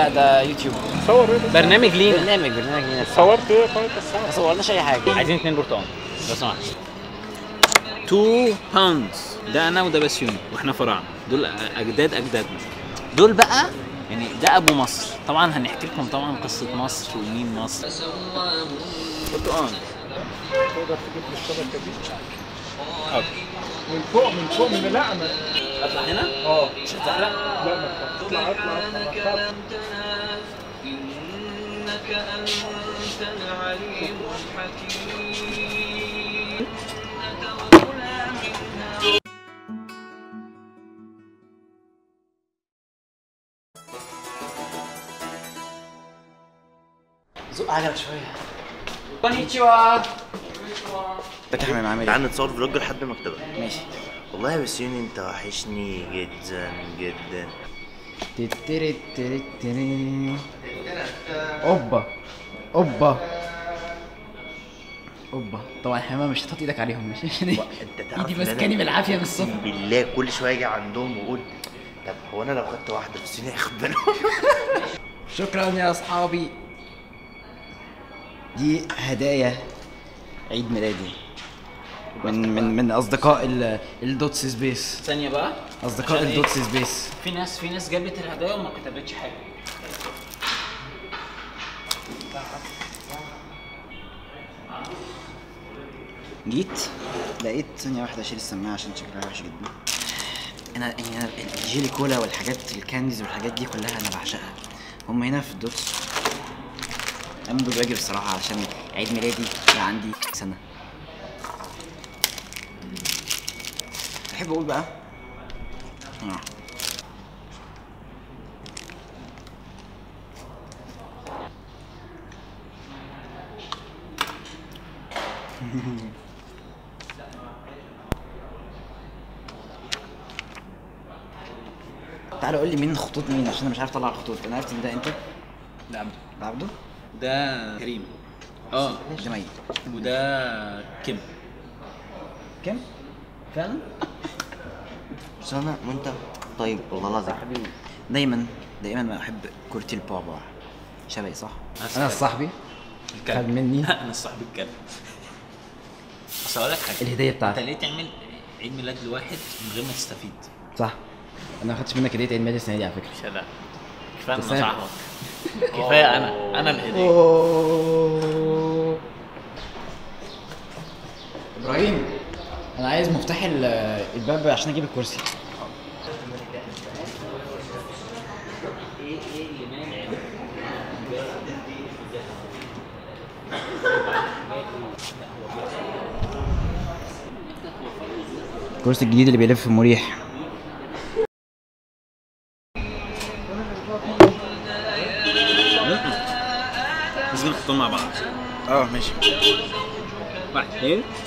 لا ده يوتيوب. صور ايه؟ برنامج لينا. برنامج لينا. صورت ايه طيب؟ بس ما صورناش اي حاجة. عايزين 2 برتقال لو سمحت. 2 pounds. ده انا وده بسيوني واحنا فراعنه، دول اجداد اجدادنا. دول بقى يعني ده ابو مصر. طبعا هنحكي لكم طبعا قصة مصر ومين مصر. برتقال. تقدر تجيب لي الشبكة دي؟ حاضر. من فوق من فوق من لا انا اطلع هنا؟ اه مش هتزحلق؟ لا ما تخافش. اطلع اطلع اطلع. إنك أنت العليم الحكيم. زق عجلك شوية. konnichiwa. ازيك يا حمام، عامل ايه؟ تعال نتصور vlog لحد المكتبة. ماشي. والله يا بسيوني انت وحشني جدا جدا. تتري تري تري. اوبا اوبا اوبا. طبعا حمام مش هتحط ايدك عليهم، ماشي؟ عشان انت تعرف ايدي ماسكاني بالعافية من الصبح. بالله كل شوية اجي عندهم واقول طب هو انا لو خدت واحدة بسيوني هياخد باله. شكرا يا اصحابي، دي هدايا عيد ميلادي من من من اصدقاء ال Dots Space. ثانية بقى، اصدقاء ال Dots Space. في ناس جابت الهدايا وما كتبتش حاجة. جيت لقيت ثانية واحدة اشيل السماعة عشان شكلها وحش جدا. انا يعني ال jelly cola والحاجات ال candies والحاجات دي كلها انا بعشقها. هم هنا في ال Dots قاموا بالواجب الصراحة، عشان عيد ميلادي بقى عندي سنة. بحب اقول بقى تعالى قول لي مين خطوط مين، عشان انا مش عارف اطلع الخطوط. انا عرفت ان ده انت. ده عبده. ده عبده؟ ده كريم. اه ده مي. وده كيم. كيم؟ فعلا؟ سنة وانت طيب والله العظيم حبيبي. دايما دايما ما احب كرة البعبع. شبهي صح؟ انا صاحبي الكلب خد مني. انا صاحبي الكلب. بس اقول لك حاجة، الهدية بتاعتي. انت ليه تعمل عيد ميلاد لواحد من غير ما تستفيد؟ صح. انا ما خدتش منك هديه عيد ميلاد السنة دي على فكرة. مش لا كفاية انا صاحبك. كفاية انا الهدية. ابراهيم انا عايز مفتاح الباب عشان اجيب الكرسي. ايه اللي مانع؟ الكرسي الجديد اللي بيلف مريح. لازم نحطهم مع بعض. اه ماشي. 1 2